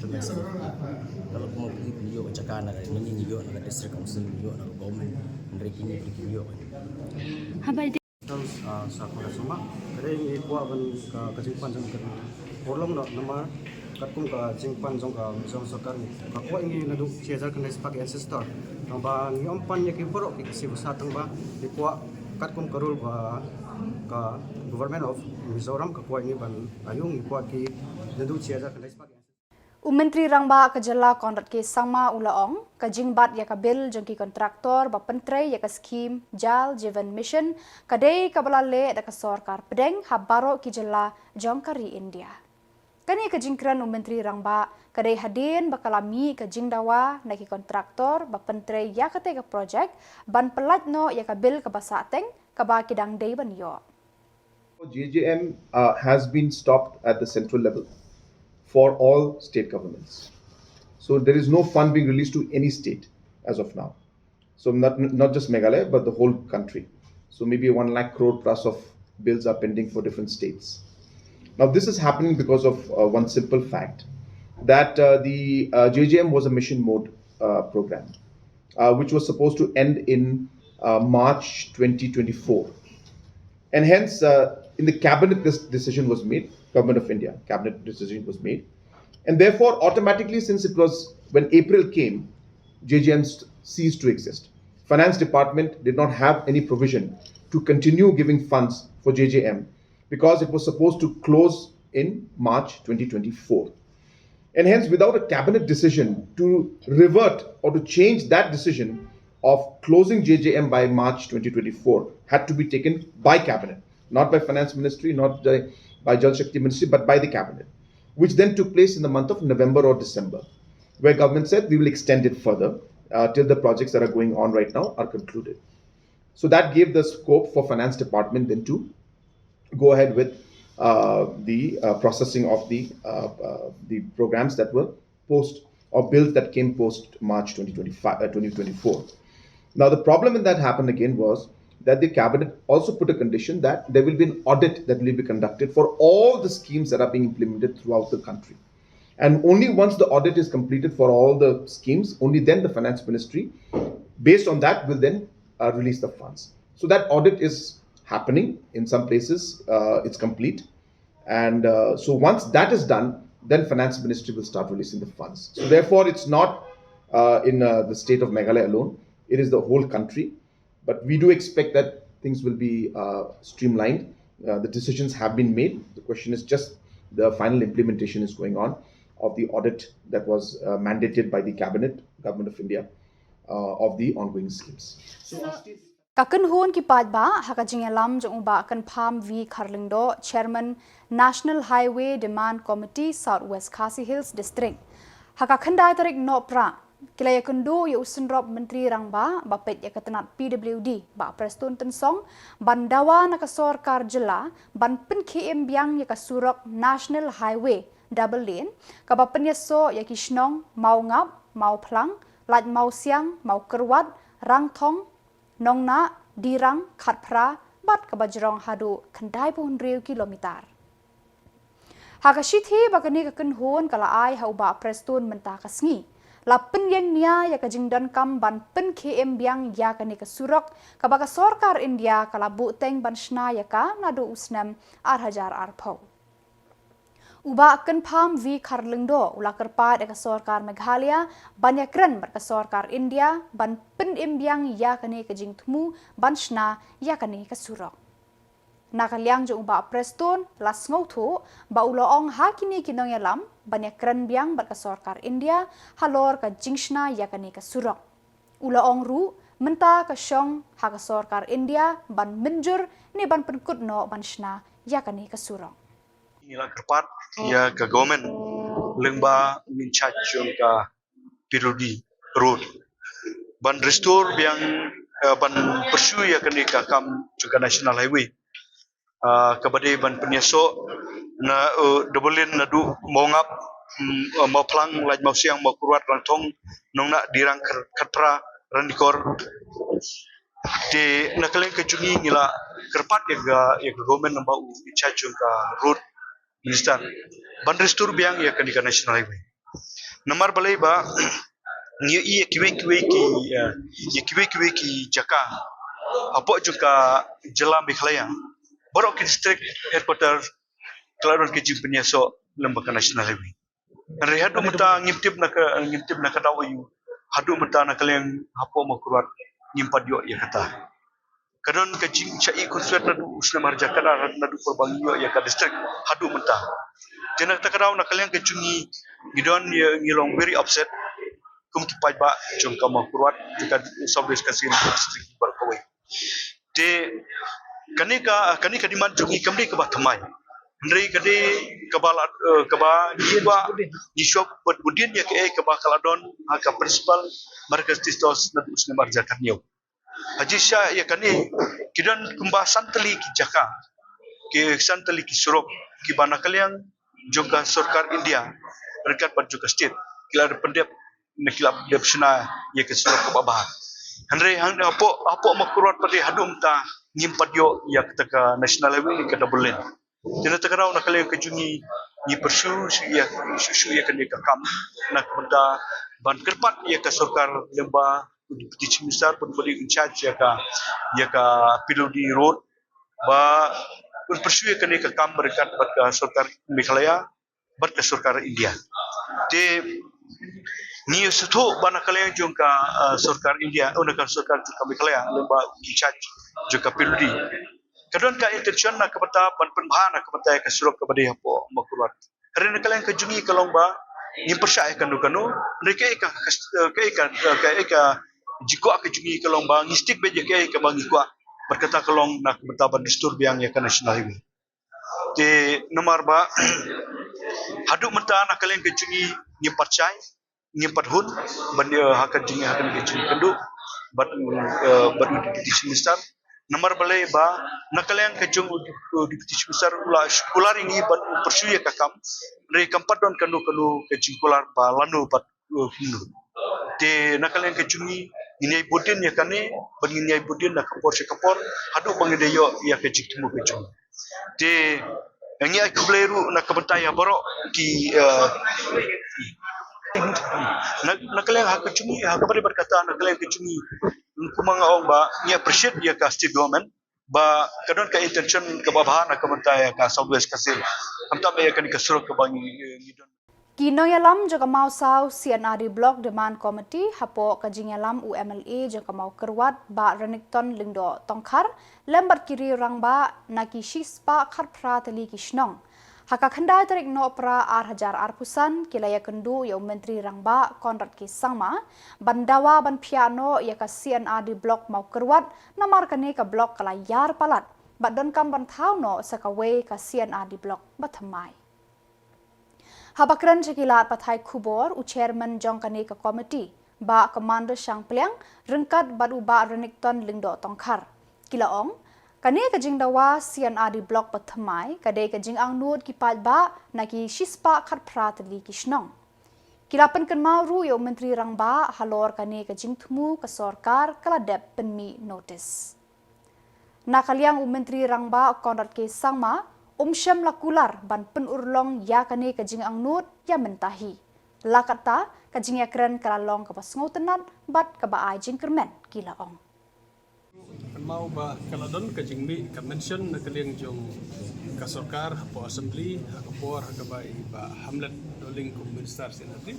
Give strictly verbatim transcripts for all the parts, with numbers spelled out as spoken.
settlement sa. Ka la kumno phi phi ïoh ka jaka na ka, ngi ngi ïoh na ka district council, ïoh na ka government, hynrei kine phi ki ïoh. Haba ïadei Ah, sa khuda suma. Ka dei ngi kwah ban ka, ka jingpan jong ka urlong noh namar katkum ka jingpan jong ka Mizoram sorkar ngi ka kwah ngi naduh shi hajar khyndai spah ki ancestor. Tang ba ngi ym pan ïa ki baroh ki Khasi basa tang ba ngi kwah katkum ka rule ba ka Government of Mizoram ka kwah ngi ban ïoh ngi kwah ki naduh shi hajar khyndai spah ki ancestor. U Myntri Rangbah ka Jylla Conrad K Sangma u la ong, ka jingbat ïa ka bill jong ki kontraktor ba pyntrei ïa ka skhim Jal Jeevan Mission ka dei kaba la leh da ka sorkar pdeng ha baroh ki jylla jong ka ri India. Kane ka jingkren u Myntri Rangbah ka dei hadien ba ka la mih ka jingdawa na ki kontraktor ba pyntrei ïa katei ka projek ban pyllait noh ïa ka bill kaba sahteng kaba ki dang dei ban ïoh. J J M uh, has been stopped at the central level for all state governments. So there is no fund being released to any state as of now. So not, not just Meghalaya, but the whole country. So maybe one lakh crore plus of bills are pending for different states. Now this is happening because of uh, one simple fact that uh, the uh, J J M was a mission mode uh, program, uh, which was supposed to end in uh, March twenty twenty-four. And hence, uh, in the cabinet, this decision was made, Government of India, cabinet decision was made. And therefore, automatically, since it was when April came, J J M ceased to exist. Finance department did not have any provision to continue giving funds for J J M because it was supposed to close in March twenty twenty-four. And hence, without a cabinet decision to revert or to change that decision of closing J J M by March twenty twenty-four had to be taken by cabinet, not by finance ministry, not by, by Jal Shakti ministry, but by the cabinet, which then took place in the month of November or December, where government said we will extend it further uh, till the projects that are going on right now are concluded. So that gave the scope for finance department then to go ahead with uh, the uh, processing of the uh, uh, the programs that were post or bills that came post March twenty twenty-five, uh, twenty twenty-four. Now the problem in that happened again was that the cabinet also put a condition that there will be an audit that will be conducted for all the schemes that are being implemented throughout the country. And only once the audit is completed for all the schemes, only then the finance ministry, based on that, will then uh, release the funds. So that audit is happening in some places, uh, it's complete. And uh, so once that is done, then finance ministry will start releasing the funds. So therefore, it's not uh, in uh, the state of Meghalaya alone. It is the whole country. But we do expect that things will be uh, streamlined. Uh, the decisions have been made. The question is just the final implementation is going on of the audit that was uh, mandated by the cabinet, Government of India, uh, of the ongoing schemes. So, Ka kynhun ki paidbah ha ka jingïalam jong u Bah Kynpham V Kharlyngdoh, Chairman National Highway Demand Committee South West Khasi Hills District, ha ka khyndai tarik Nohprah ki la ïakynduh ïa u Synrop Myntri Rangbah ba peit ïa ka tnat P W D Bah Prestone Tynsong ban dawa na ka sorkar jylla ban pynkhie im biang ïa ka surok National Highway double lane kaba pynïasoh ïa ki shnong Mawngap, Mawphlang, Laitmawsiang, Mawkyrwat, Rangthong, Nongnah, Dirang, Khatphra bad kaba jrong haduh khyndai phew hynriew kilometer. Ha ka shithi ba kane ka kynhun ka la ai ha u Bah Prestone mynta ka sngi, la pynïeng nia ïa ka jingdonkam ban pynkhie im biang ïa kane ka surok kaba ka sorkar India ka la buhteng ban shna ïa ka naduh u snem ar hajar arphew. U Bah Kynpham V Kharlyngdoh u la kyrpad ïa ka sorkar Meghalaya ban ïakren bad ka sorkar India ban pynim biang ïa kane ka jingthmu ban shna ïa kane ka surok. Na ka liang jong u Bah Prestone la sngewthuh ba u la ong ha kine ki nongïalam ban ïakren biang bad ka sorkar India halor ka jingshna ïa kane ka surok. U la ong ruh mynta ka shong ha ka sorkar India ban mynjur ne ban pynkut noh ban shna ïa kane ka surok. Ngi la kyrpad ïa ka government lyngba u in charge jong ka P W D road ban restore biang, eh, ban pursue ïa kane ka kam jong ka national highway. Ah, kaba dei ban pynïasoh na, eh, double lane naduh Mawngap, mm, eh, Mawphlang, Laitmawsiang, Mawkyrwat, Rangthong, Nongnah, Dirang, Khatphra, Ranikor. Te na ka liang ka jong ngi ngi la kyrpad ïa ka, ïa ka government lyngba u in charge jong ka road minister ban restore biang ïa kane ka national highway. Namar balei ba ngi ïohi ïa kiwei kiwei ki, eh, ïa kiwei kiwei ki jaka Hapoh jong ka jylla Meghalaya, baroh ki district headquarter ka la don ka jingpynïasoh lem bad ka National Highway. Hynrei haduh mynta ngim tip na ka, ngim tip na ka daw aïu, haduh mynta na ka liang hapoh Mawkyrwat ngim pat ïoh ïa kata. Ka don ka jingshah ïeh khunswet naduh u snem ar hajar khatar, naduh por ba ngi ïoh ïa ka district haduh mynta. Te na kata ka daw na ka liang ka jong ngi, ngi don ïa, ngi long very upset kum ki paidbah jong ka Mawkyrwat, jong ka South West Khasi Hills District baroh kawei. Te kane ka, kane ka demand jong ngi kam dei kaba thymmai. Hynrei ka dei kaba la, eh, kaba ngi kwah, ngi sngewbha bad bud dien ïa kaei kaba ka la don ha ka Principal Marcus T. Stores naduh u snem ar hajar khathynñiew. Ha jingshisha ïa kane, ki don kumba san tylli ki jaka, ki san tylli ki surok kiba na ka liang jong ka sorkar India ryngkat bad jong ka state ki la pyndep, ne ki la dep shna ïa ka surok kaba bha. Hynrei hang hapoh, hapoh Mawkyrwat pat haduh mynta ngim pat ïoh ïa kata ka National Highway, ka double lane. Te na kata ka daw na ka liang ka jong ngi, ngi pyrshah shu ïa, shu, shu ïa kane ka kam na ka bynta ban kyrpad ïa ka sorkar lyngba u Deputy Chief Minister, bad u ba dei in charge ïa ka, ïa ka P W D road, ba un pyrshah ïa kane ka kam ryngkat bad ka sorkar Meghalaya bad ka sorkar India. Te ngi sngewthuh ba na ka liang jong ka, eh, sorkar India, oh, na ka sorkar jong ka Meghalaya, lyngba u in charge jong ka P W D, ka don ka intention na ka bynta ban pynbha na ka bynta ïa ka surok kaba dei hapoh Mawkyrwat. Hynrei na ka liang ka jong ngi ka long ba ngim pyrshah ïa kano kano. Hynrei kaei ka, kaei ka, kaei ka jingkwah ka jong ngi ka long ba ngi stick beit ïa kaei kaba ngi kwah. Bad kata ka long na ka bynta ban restore biang ïa ka National Highway. Te namar ba haduh mynta na ka liang ka jong ngi ngim pat shai, ngim pat hun ban, eh, ha ka jing, ha ka jingkynduh bad, eh, bad u Deputy Chief Minister. Namar balei ba na ka liang ka jong u Dep-, u Deputy Chief Minister u la kular ïa ngi ban pyrshah ïa ka kam. Hynrei kam pat don kano kano ka jingkular ba lano bad, eh, kumno. Te na ka liang ka jong ngi ngin ïai bud dien ïa kane, bad ngin ïai bud dien na ka por sha ka por haduh ba ngin da ïoh ïa ka jingthmu ka jong ngi. Te ngi ai khublei ruh na ka bynta ïa baroh ki, eh, na, na ka liang ha ka jong ngi, ha kaba ri bad kata na ka liang ka jong ngi, kumba nga ong ba ngi appreciate ïa ka state government ba ka don ka intention kaba bha na ka bynta ïa ka South West Khasi Hills. Khamtam ïa kane ka surok kaba ngi, ngi don. Ki nongïalam jong ka Mawsaw C and R D Block Demand Committee hapoh ka jingïalam u M L A jong ka Mawkyrwat Bah Renikton Lyngdoh Tongkhar lem bad ki riew rangbah na ki shispah khatphra tylli ki shnong. Ha ka khyndai tarik Nohprah ar hajar arphew san ki la ïakynduh ïa u Myntri Rangbah Conrad K Sangma ban dawa ban phiah noh ïa ka C and R D Block Mawkyrwat namar kane ka block ka la ïar palat bad donkam ban thaw noh sa kawei ka C and R D Block ba thymmai. Haba kren sha ki lad pathai khubor, u chairman jong kane ka committee, Bah Commander Shangpliang, ryngkat bad u Bah Renikton Lyngdoh Tongkhar, ki la ong, kane ka jingdawa C and R D Block ba thymmai ka dei ka jingangnud ki paidbah na ki shispah khatphra tylli ki shnong. Ki la pynkynmaw ruh ïa u Myntri Rangbah halor kane ka jingthmu ka sorkar ka la dep pynmih notis. Na ka liang u Myntri Rangbah Conrad K Sangma, um shym la kular ban pynurlong ïa kane ka jingangnud ïa mynta hi. La katta ka jingïakren ka la long kaba sngewtynnat bad kaba ai jingkyrmen, ki la ong. Kynmaw ba ka la don ka jingmih ka mention na ka liang jong ka sorkar hapoh Assembly ha ka por ha kaba i Bah Hamlet Dohling kum Minister C and R D.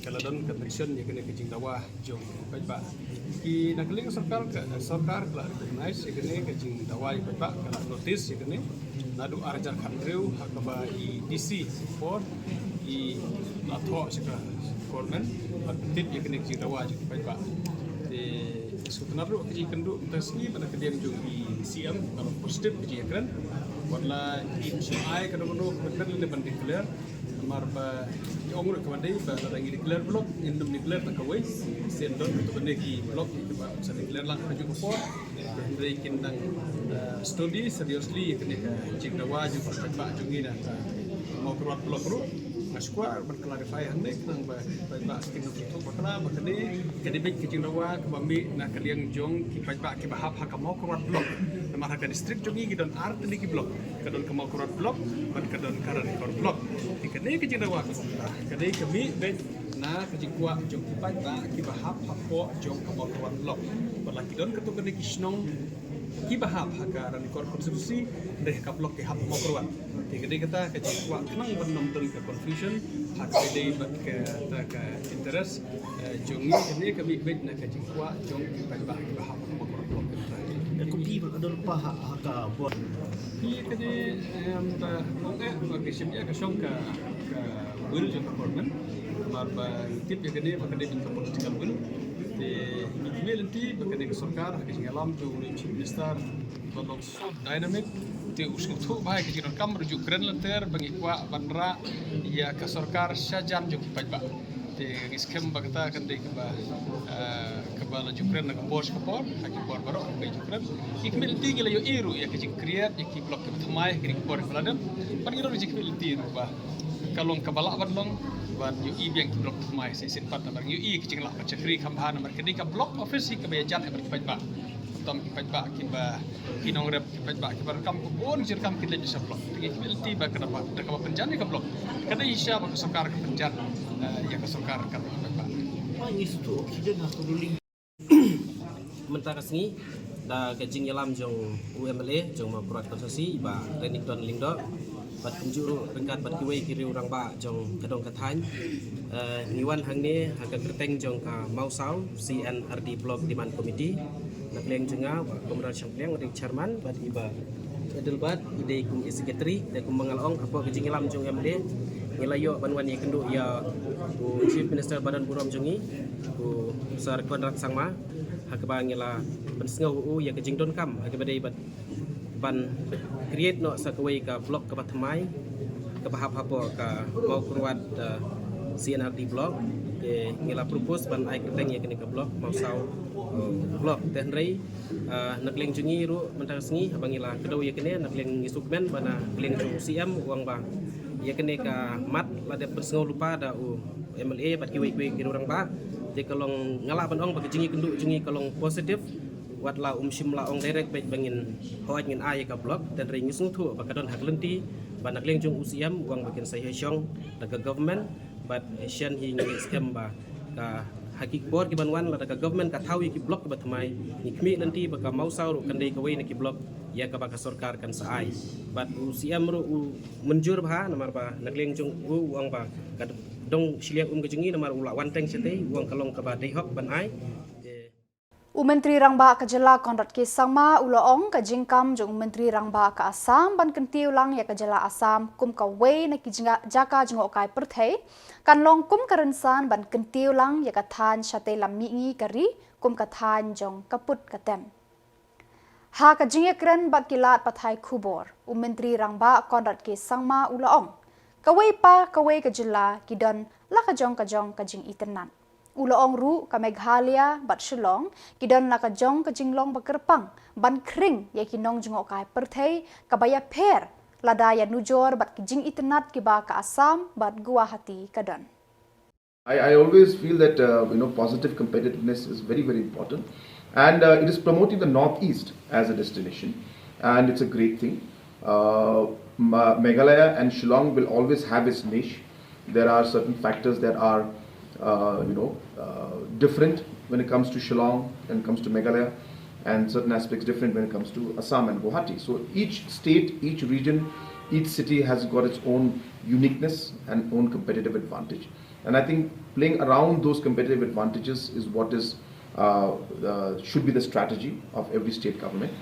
Ka la don ka mention ïa kane ka jingdawa jong ki paidbah. Ki na ka liang sorkar ka, sorkar ka la recognize ïa kane ka jingdawa ïa ki paidbah, ka la notice ïa kane naduh ar hajar khathynriew ha kaba i D C por i la thoh sha ka government ban pyntip ïa kane ka jingdawa jong ki paidbah. Te sngewtynnat ruh ka jingkynduh mynta ka sngi ba na ka liang jong i C M ka long positive ka jingïakren. Wat la i shu ai kano kano ka commitment lane ban declare. Namar ba ngi ong ruh kaba dei ba lada ngi declare block, ngin ym declare tang kawei, shen don katto katne ki block kiba sa declare lang ha kajuh ka por. Hynrei kin dang, eh, study seriously ïa kane ka jingdawa jong ki paidbah jong ngi na ka Mawkyrwat block ruh. Nga shu kwah ban clarify hangne khnang ba paidbah kin ym sngewthuh bakla ba kane ka dei beit ka jingdawa kaba mih na ka liang jong ki paidbah kiba hap ha ka Mawkyrwat block. Namar ha ka district jong ngi ki don ar tylli ki block. Ka don ka Mawkyrwat block bad ka don ka Ranikor block. Te kane ka jingdawa ka kumta ka dei ka mih beit na ka jingkwah jong ki paidbah kiba hap hapoh jong ka Mawkyrwat block. Ba la ki don katto katne ki shnong kiba hap ha ka Ranikor constituency, hynrei ha ka block ki hap Mawkyrwat. Te ka dei kata ka jingkwah khnang ban ym don ka confusion ha ka dei bad kata ka interest, eh, jong ngi. Kane ka mih beit na ka jingkwah jong ki paidbah kiba hap ha Mawkyrwat block. Ka copy ba ka don pa ha, ha ka bor. Phi ka dei, em, ba ong eh ba ka shim ïa ka shong ka, ka will jong ka government. Namar ba ngi tip ïa kane ba ka dei ban ka political will. Te ngi khmih lynti ba kane ka sorkar ha ka jingïalam jong u Chief Minister ba long so dynamic. Te u sngewthuh bha ïa ka jingdonkam, ruh ju kren lynter ba ngi kwah ban rah ïa ka sorkar sha jan jong ki paidbah. Te ngi skhem ba kata kan dei kaba, eh, kaba la ju kren na ka por sha ka por, ha ki por baroh kaba ju kren. Ngi khmih lynti ngi la ïohi ruh ïa ka jingkriat ïa ki block kiba thymmai ha kine ki por kiba la dep. Bad ngi ruh ju khmih lynti ruh ba ka long kaba lah ban long ban ïohi biang ki block thymmai shisien pat, namar ngi ïohi ïa ka jinglah ban shakri kham bha, namar kane ka block office hi kaba ïajan ïa ki paidbah. Tam ki paidbah kiba, ki nongrep ki paidbah kiba donkam ka bun jingdonkam ki leit sha block. Te ngi khmih lynti ba ka dei ba, da kaba pynjan ïa ka block, ka dei shisha ba ka sorkar ka pynjan, eh, ïa ka sorkar ka paidbah. Mynta ka sngi da ka jingïalam jong u M L A jong Mawkyrwat constituency Bah Renikton Lyngdoh bad kumjuh ruh ryngkat bad kiwei ki riew rangbah jong ka dong ka thaiñ, eh, ngi wan hangne ha ka kyrteng jong ka Mawsaw C N R D Block Demand Committee. Na ka liang jong nga Bah Conrad Shangpliang, u dei chairman, bad i Bah Adelbert i dei kum i secretary. Te kumba nga la ong, hapoh ka jingïalam jong u M L A ngi la ïoh ban wan ïakynduh ïa u Chief Minister ba don burom jong ngi, u Sir Conrad Sangma, ha kaba ngi la pynsngew ïa u ïa ka jingdonkam ha kaba dei ban, ban create noh sa kawei ka block kaba thymmai kaba hap hapoh ka Mawkyrwat, eh, C N R D Block. Te ngi la propose ban ai kyrteng ïa kane ka block Mawsaw, eh, Block. Te hynrei, eh, na ka liang jong ngi ruh mynta ka sngi haba ngi la kdew ïa kane, na ka liang ngi sngewkmen ba na ka liang jong u C M u ong ba ïa kane ka mat la dep pynsngew lypa da u M L A bad kiwei kiwei ki riew rangbah. Te ka long, nga lah ban ong ba ka jingïakynduh jong ngi ka long positive. Wat la um shym la ong direct beit ba ngin hooid ngin ai ïa ka block, te hynrei ngi sngewthuh ba ka don ha ka lynti ba na ka liang jong u C M u ong ba kin sa ïashong da ka government. Bad shen hi ngi skhem ba ka, ha ki por ki ban wan, lada ka government ka thaw ïa ki block kiba thymmai, ngi khmih lynti ba ka Mawsaw ruh kan dei kawei na ki block ïa kaba ka sorkar kan sa ai. Bad u C M ruh u mynjur bha, namar ba na ka liang jong u u ong ba ka dong shiliang um ka jong ngi, namar u la wan teng shatei, u ong ka long kaba dei hok ban ai. Te U Myntri Rangbah ka jylla Conrad K Sangma u la ong ka jingkam jong u Myntri Rangbah ka Assam ban kyntiew lang ïa ka jylla Assam kum kawei na ki jnga-, jaka jngohkai pyrthei kan long kum ka rynsan ban kyntiew lang ïa ka thaiñ shatei lam mihngi ka ri kum ka thaiñ jong ka put ka tem. Ha ka jingïakren bad ki lad pathai khubor, u Myntri Rangbah Conrad K Sangma u la ong, kawei pa kawei ka jylla ki don la ka jong ka jong ka jingitynnat. U la ong ruh ka Meghalaya bad Shillong ki don la ka jong ka jinglong ba kyrpang ban khring ïa ki nongjngohkai pyrthei kaba ïapher lada ïanujor bad ki jingitynnat kiba ka Assam bad Guwahati ka don. I, I always feel that, uh, you know, positive competitiveness is very, very important. And, uh, it is promoting the Northeast as a destination. And it's a great thing. Uh, Ma-, Meghalaya and Shillong will always have its niche. There are certain factors that are, uh, you know, uh, different when it comes to Shillong, when it comes to Meghalaya, and certain aspects different when it comes to Assam and Guwahati. So each state, each region, each city has got its own uniqueness and own competitive advantage. And I think playing around those competitive advantages is what is, uh, uh, should be the strategy of every state government.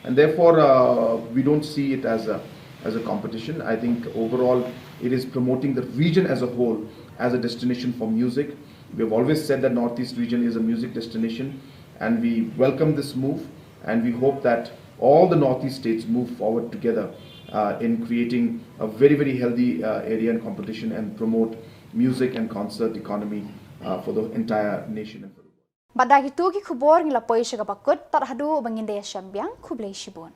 And therefore, uh, we don't see it as a, as a competition. I think overall, it is promoting the region as a whole as a destination for music. We have always said that Northeast region is a music destination, and we welcome this move, and we hope that all the Northeast states move forward together, uh, in creating a very, very healthy, uh, area and competition and promote music and concert economy, uh, for the entire nation and for the world. Bad da kito ki khubor ngi la poi sha kaba kut, tad haduh ba ngin da ïashem biang, khublei shibun.